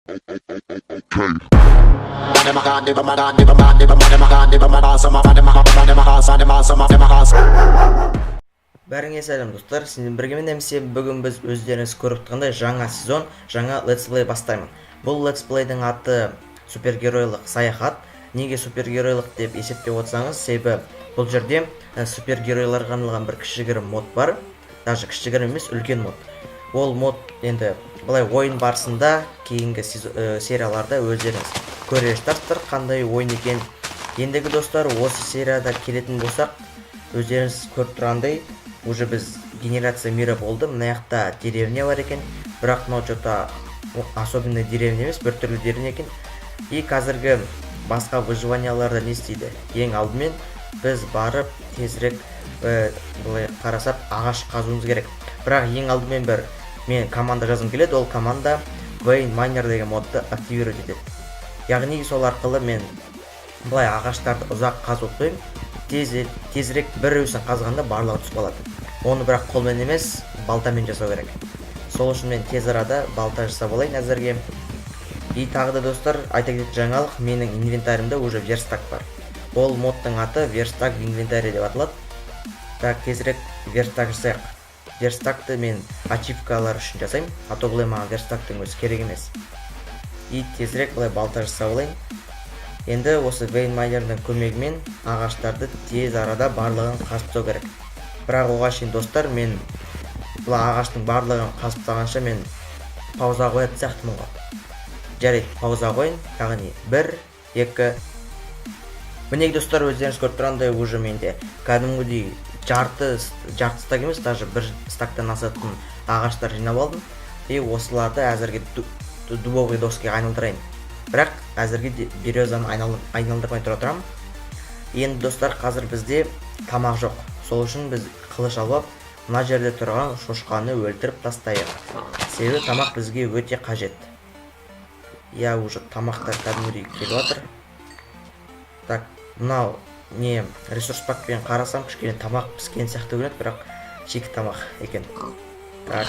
Okay. Бәріңе сәлем, достар! Сіздермен бірге мен, МС. Бүгін біз, өздеріңіз көріп тұрғандай, жаңа сезон, жаңа летсплей бастаймын. Бұл летсплейдің аты «Супергеройлық саяхат». Неге супергеройлық деп есептеп отырсаңыз, себебі бұл жерде супергеройларға арналған бір кішігірім мод бар. Даже кішігірім емес, үлкен мод. Ол мод енді былай ойын барысында кейінгі серияларда өздеріңіз көре жатарсыздар қандай ойын екен. Ендігі, достар, осы серияда келетін болсақ, өздеріңіз көріп тұрғандай, уже біз генерация мира болды. Мына жақта деревня бар екен, бірақ мынау че-то особенный деревня емес, біртүрлі деревня екен. И қазіргі басқа выживанияларда не істейді? Ең алдымен біз барып тезірек былай қарасақ, ағаш қазуымыз керек. Бірақ ең алдымен бір мен команда жазғым келеді. Ол команда Vein Miner деген модты активировать етеді, яғни сол арқылы мен былай ағаштарды ұзақ қазып отпаймын, тез тезірек біреусін қазғанда барлығы түсіп қалады. Оны бірақ қолмен емес, балтамен жасау керек. Сол үшін мен тез арада балта жасап алайын әзірге. И тағы да, достар, айта кететін жаңалық: менің инвентарімде уже верстак бар. Ол модтың аты «Верстак в инвентаре» деп аталады. Так, тезірек верстак жасайық. Верстакты мен ачивкалар үшін жасаймын, а то былай маған верстактың өзі керек емес. И тезірек былай балта жасап алайын. Енді осы Vein Minerдің көмегімен ағаштарды тез арада барлығын қазып тастау керек. Бірақ оған шейін, достар, мен бұл ағаштың барлығын қазып тастағанша мен пауза қоятын сияқтымын ғой. Жарайды, пауза қояйын, яғни бір, екі. Міне, достар, өздеріңіз көріп тұрғандай, уже менде кәдімгідей жарты стак емес, даже бір стактан асатын ағаштар жинап алдым. И осыларды әзірге дубовый доскаға айналдырайын, бірақ әзірге березаны айналдырмай тұра тұрамын. Енді, достар, қазір бізде тамақ жоқ. Сол үшін біз қылыш алып алып, мына жерде тұрған шошқаны өлтіріп тастайық, себебі тамақ бізге өте қажет. Иә, уже тамақтар кәдімгідей келіп жатыр. Так, мынау не, ресурс пакпен қарасам, кішкене тамақ піскен сияқты көрінеді, бірақ шикі тамақ екен. Так,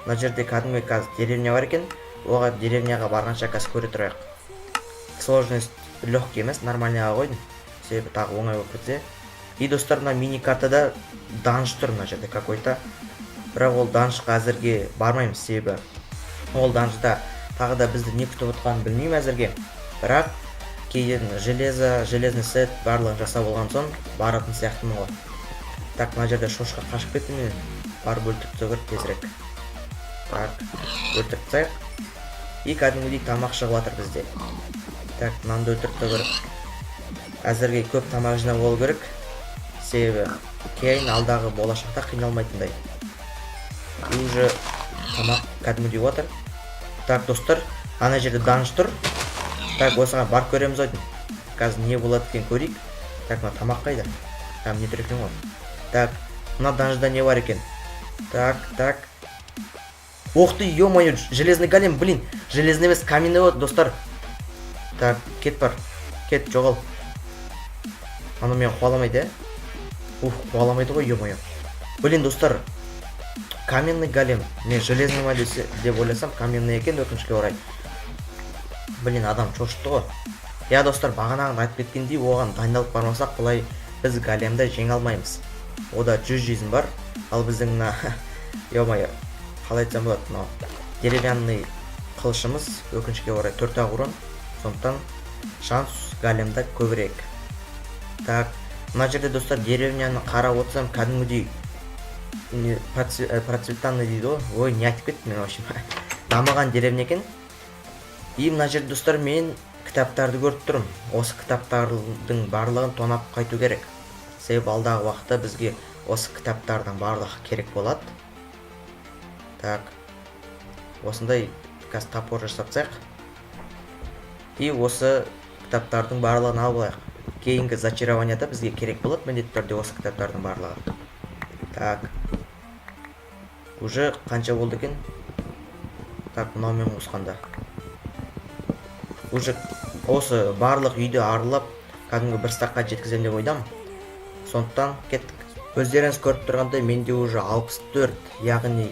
мына жерде кәдімгі қазір деревня бар екен. Оған, деревняға барғанша қазір көре тұрайық. Сложность легкий емес, нормальныйға қойдым, себебі тағы оңай болып кетсе. И, достар, мына мини картада данж тұр мына жерде какой-то, бірақ ол данжға әзірге бармаймыз, себебі ол данжда тағы да бізді не күтіп отырғанын білмеймін әзірге. Бірақ кейін железо, железный сет барлығын жасап болған соң баратын сияқтымын ғой. Так, мына жерде шошқа қашып кетті, мен барып өлтіріп тастау керек тезірек. Так, өлтіріп тастайық. И кәдімгідей тамақ шығып жатыр бізде. Так, мынаны да өлтіріп тастау керек. Әзірге көп тамақ жинап алу керек, себебі кейін алдағы болашақта қиналмайтындай. И уже тамақ кәдімгідей болып жатыр. Так, достар, ана жерде данж тұр. Так, осыған барып көреміз ау деймін. Қазір не болады екен, көрейік. Так, мына тамақ қайда? А, міне тұр екен ғой. Так, мына данжда не бар екен? Так, так, ох ты, ё-моё, железный голем! Блин, железный емес, каменный вот, достар. Так, кет, бар, кет, жоғал. Анау мені қуаламайды, иә? Ух, қуаламайды ғой, ё-моё. Блин, достар, каменный голем. Мен железный ма деп ойласам, каменный екен, өкінішке орай. Блин, адам шошытты ғой. Иә, достар, бағанағыда айтып кеткендей, оған дайындалып бармасақ, былай біз големді жеңе алмаймыз. Ода 100 жизнь бар, ал біздің мына, ё-моё, қалай айтсам болады, мынау деревянный қылышымыз, өкінішке орай, төрт ақ урон. Сондықтан шанс големда көбірек. Так, мына жерде, достар, деревняны қарап отырсам, кәдімгідей не, процветанный дейді ғой. Ой, не айтып кеттім мен? В общем, дамыған деревня екен. И мына жерде, достар, мен кітаптарды көріп тұрмын. Осы кітаптардың барлығын тонап қайту керек, себебі алдағы уақытта бізге осы кітаптардың барлығы керек болады. Так, осындай қазір топор жасап тастайық. И осы кітаптардың барлығын алып алайық. Кейінгі зачарованияда бізге керек болады міндетті түрде осы кітаптардың барлығы. Так, уже қанша болды екен? Так, мынаумен қосқанда уже осы барлық үйді аралап, кәдімгі бір стакқа жеткіземін деп ойдамын. Сондықтан кеттік. Өздеріңіз көріп тұрғандай, менде уже 64, яғни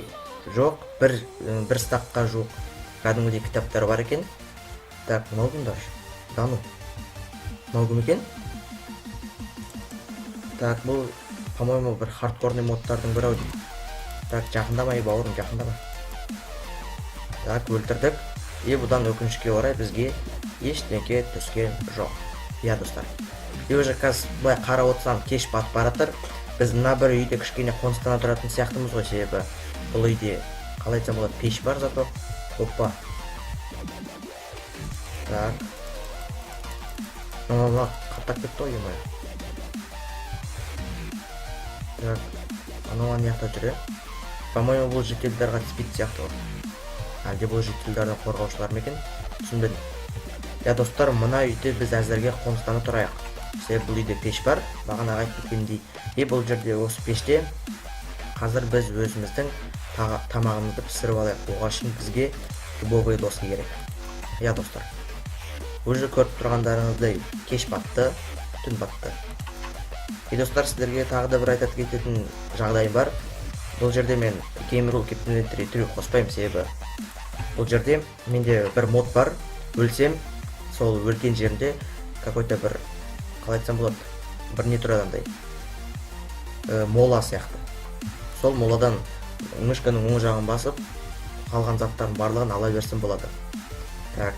жоқ, бір стакқа жуық. Кәдімгідей кітаптар бар екен. Так, мынау кімдер? Да ну, мынау кім екен? Так, бұл, по моему, бір хардкорный модтардың бірі ау деймін. Так, жақындамай, бауырым, жақындама. Так, өлтірдік. И бұдан, өкінішке орай, бізге ештеңке түскен жоқ, иә, достар. И уже қазір былай қарап отырсам, кеш батып бара жатыр. Біз мына бір үйде кішкене қоныстана тұратын сияқтымыз ғой, себебі бұл үйде, қалай айтсам болады, пеш бар зато. Опа, так, мына мына қаптап кетті ғой, ё. Так, анау ана жақта жүр, иә. По моему, бұл жительдарға тиіспейтін сияқты ғой. Әлде бұл жительдердің қорғаушылары ма екен, түсінбедім. Иә, достар, мына үйде біз әзірге қоныстана тұрайық, себебі бұл үйде пеш бар, бағанағы айтып кеткендей. И бұл жерде, осы пеште қазір біз өзіміздің тамағымызды пісіріп алайық. Оған үшін бізге дубовые доски керек, иә, достар. Уже көріп тұрғандарыңыздай, кеш батты, түн батты. И, достар, сіздерге тағы да бір айта кететін жағдайым бар. Бұл жерде мен Gamerule Keep Inventory true қоспаймын, себебі бұл жерде менде бір мод бар. Өлсем, сол өлген жерімде какой то бір, қалай айтсам болады, бір не тұрады андай, мола сияқты. Сол моладан мышканың оң жағын басып, қалған заттардың барлығын ала берсем болады. Так,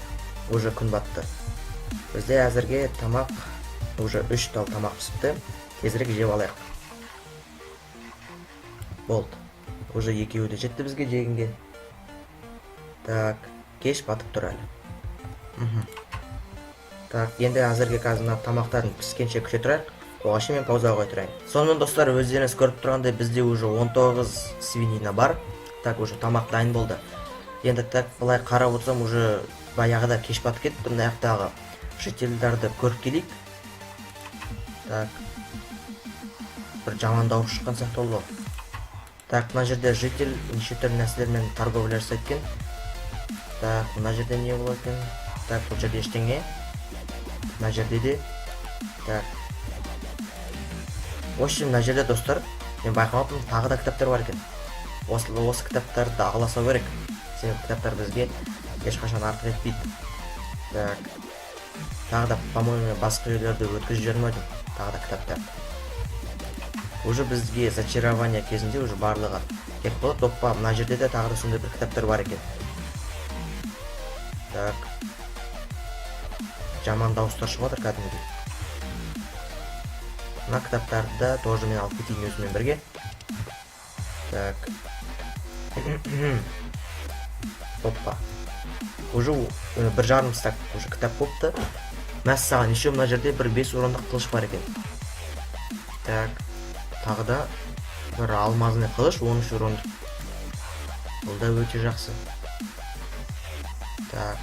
уже күн батты. Бізде әзірге тамақ, уже үш тал тамақ пісіпті. Тезірек жеп алайық. Болды, уже екеуі де жетті бізге жегенге. Так, кеш батып тұр әлі. Так, енді әзірге қазір мына тамақтардың піскенше күте тұрайық. Оған шейін мен паузаға қоя тұрайын. Сонымен, достар, өздеріңіз көріп тұрғандай, бізде уже 19 свинина бар. Так, уже тамақ дайын болды енді. Так, былай қарап отырсам, уже баяғыда кеш батып кетті. Мына жақтағы жительдерді көріп келейік. Так, бір жаман дауыс шыққан сияқты болды ғой. Так, мына жерде житель неше түрлі нәрселермен торговля жасайды екен. Так, мына жерде не болады екен? Так, бұл жерде ештеңе. Мына жерде де. Так, в общем, мына жерде, достар, мен байқамаппын, тағы да кітаптар бар екен. Осы кітаптарды ала салу керек, себебі кітаптар бізге ешқашан артық етпейді. Так, тағы да, по моему, мен басқа үйлерді өткізіп жібердім ау деймін. Тағы да кітаптар. Уже бізге зачарование кезінде уже барлығы керек болады. Опа, мына жерде де тағы да сондай бір кітаптар бар екен. Так, жаман дауыстар шығып жатыр кәдімгідей. Мына кітаптарды да тоже мен алып кетейін өзіммен бірге. Так, опа, уже 1,5 стак уже кітап болыпты. Мәссаған, еще мына жерде бір 5 урондық қылыш бар екен. Так, тағы да бір алмазный қылыш, 13 урондық, бұл да өте жақсы. Так,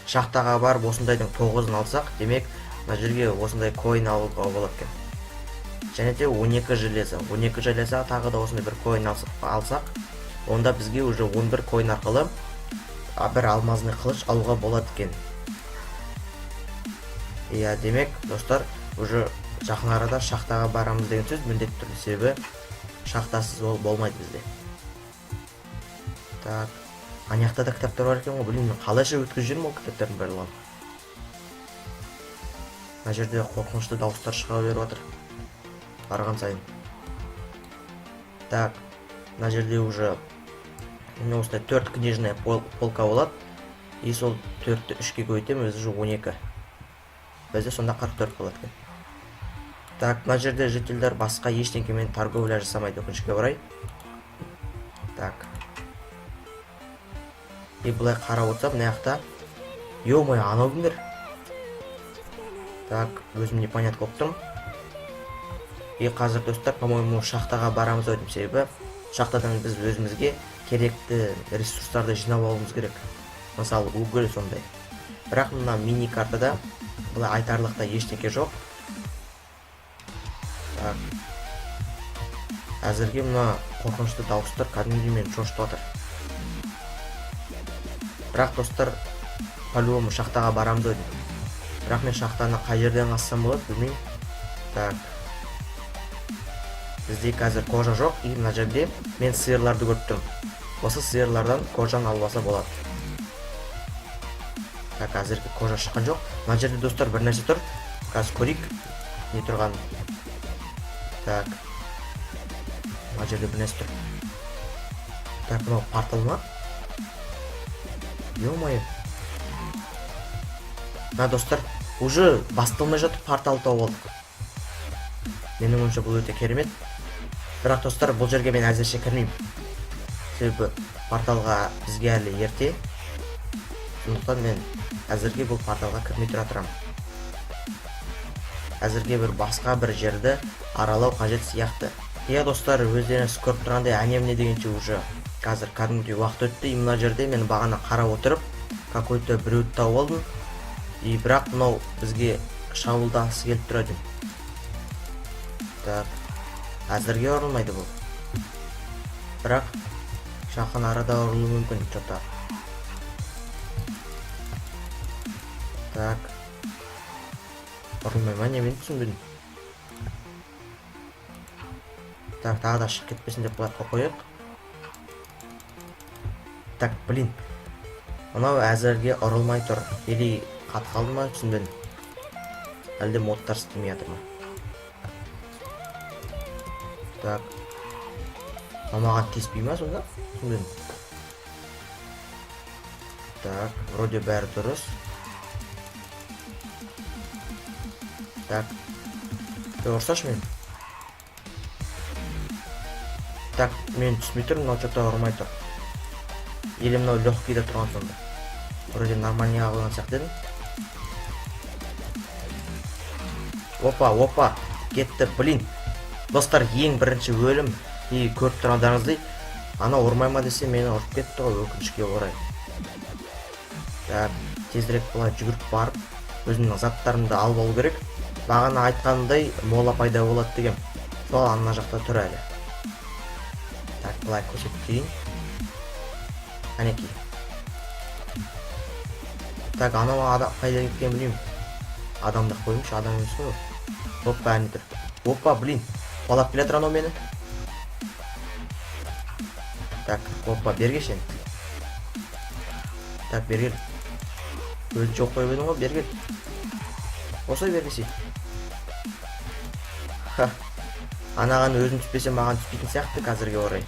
шахтаға барып осындайдың тоғызын алсақ, демек, мына жерге осындай коин алуға болады екен. Және де 12 железо, 12 железо, тағы да осындай бір коин алсақ, онда бізге уже 11 коин арқылы бір алмазный қылыш алуға болады екен, иә. Демек, достар, уже жақын арада шахтаға барамыз деген сөз міндетті түрде, себебі шахтасыз ол болмайды бізде. Так, ана жақта да кітаптар бар екен ғой. Білмеймін, мен қалайша өткізіп жүрмін ол кітаптардың барлығын. Мына жерде қорқынышты дауыстар шыға беріп жатыр барған сайын. Так, мына жерде уже міне осындай төрт книжная полка болады. И сол төртті үшке көбейтеміз, уже 12. Бізде сонда 44 болады екен. Так, мына жерде жительдер басқа ештеңкемен торговля жасамайды, өкінішке орай. Так, и былай қарап отырсам, мына жақта, ё мое, анау кімдер? Так, өзім непонятно болып тұрмын. И қазір, достар, по моему, шахтаға барамыз ау деймін, себебі шахтадан біз өзімізге керекті ресурстарды жинап алуымыз керек, мысалы, уголь сондай. Бірақ мына мини картада былай айтарлықтай ештеңке жоқ. Так, әзірге мына қорқынышты дауыстар кәдімгідей мені шошытып жатыр. Бірақ, достар, по-любому шахтаға барамыз ау деймін. Бірақ мен шахтаны қай жерден қазсам болады, білмеймін. Так, бізде қазір кожа жоқ. И мына жерде мен сиырларды көріп тұрмын. Осы сиырлардан кожаны алып алса болады. Так, әзірге кожа шыққан жоқ. Мына жерде, достар, бір нәрсе тұр. Қазір көрейік не тұрғанын. Так, мына жерде бір нәрсе тұр. Так, мынау портал ма? Ё-моё, мына, достар, уже басталмай жатып портал тауып алдық. Менің ойымша, бұл өте керемет. Бірақ, достар, бұл жерге мен әзірше кірмеймін, себебі порталға бізге әлі ерте. Сондықтан мен әзірге бұл порталға кірмей тұра тұрамын. Әзірге бір басқа бір жерді аралау қажет сияқты. Иә, достар, өздеріңіз көріп тұрғандай, әне міне дегенше уже қазір кәдімгідей уақыт өтті. И мына жерде мен бағана қарап отырып какой-то біреуді тауып алдым. И бірақ мынау бізге шабуылдағысы келіп тұр екен. Так, әзірге ұрылмайды бұл, бірақ жақын арада ұрылуы мүмкін че-то. Так, ұрылмай ма, не, мен түсінбедім. Так, тағы да шығып кетпесін деп былай қойып қояйық. Так, блин, мынау әзірге ұрылмай тұр. Или қатып қалды ма, түсінбедім. Әлде модтар істемей жатыр ма? Так, мынау маған тиіспей ма сонда, түсінбедім. Так, вроде бәрі дұрыс. Так, ей, ұрсашы мені. Так, мен түсінбей тұрмын, мынау че-то ұрмай тұр. Или мынау легкий де тұрған сонда? Вроде нормальный қойған сияқты едім. Опа, опа, кетті. Блин, достар, ең бірінші өлім. И көріп тұрғандарыңыздай, анау ұрмай ма десе, мені ұрып кетті ғой, өкінішке орай. Так, тезірек былай жүгіріп барып өзімнің заттарымды алып алу керек. Бағана айтқанымдай, мола пайда болады деген, сол ана жақта тұр әлі. Так, былай көрсетіп кетейін, әнекей. Так, анау адам қайда кеткенін білмеймін. Адам деп қояйыншы, адам емес қой ол. Опа, әне тұр. Опа, блин, қуалап келе жатыр анау мені. Так, опа, бері келші енді. Так, бері кел. Өзің жоқ қойып едің ғой, бері кел. Осылай бері келсей. Ха, анаған өзім түспесе, маған түспейтін сияқты қазірге орай.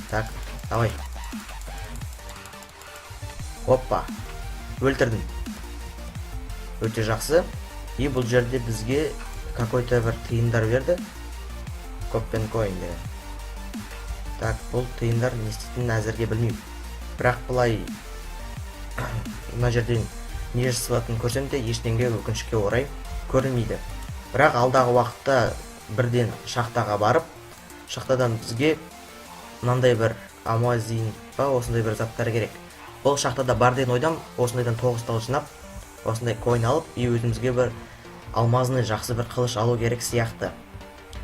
Так, давай. Опа, өлтірдім, өте жақсы. И бұл жерде бізге какой-то бір тиындар берді, copper coin деген. Так, бұл тиындар не істейтінін әзірге білмеймін, бірақ былай мына жерден не жасалатынын көрсем де, ештеңе, өкінішке орай, көрінбейді. Бірақ алдағы уақытта бірден шахтаға барып, шахтадан бізге мынандай бір алмазин ба, осындай бір заттар керек. Бұл шахтада бар деген ойдамын. Осындайдан 9 тал жинап, осындай coin алып, и өзімізге бір алмазный жақсы бір қылыш алу керек сияқты.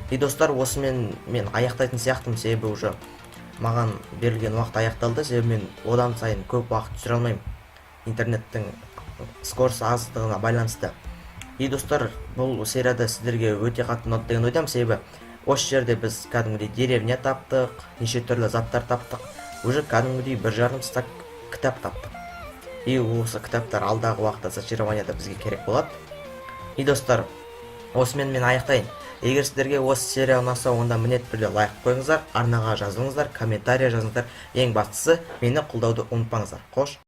И, достар, осымен мен аяқтайтын сияқтымын, себебі уже маған берілген уақыт аяқталды. Себебі мен одан сайын көп уақыт түсіре алмаймын интернеттің скорость аздығына байланысты. И, достар, бұл серияда сіздерге өте қатты ұнады деген ойдамын, себебі осы жерде біз кәдімгідей деревня таптық, неше түрлі заттар таптық, уже кәдімгідей 1,5 стак кітап таптық. И осы кітаптар алдағы уақытта зачарованияда бізге керек болады. И, достар, осымен мен аяқтайын. Егер сіздерге осы серия ұнаса, онда міндетті түрде лайк қойыңыздар, арнаға жазылыңыздар, комментарий жазыңыздар. Ең бастысы, мені қолдауды ұмытпаңыздар. Қош.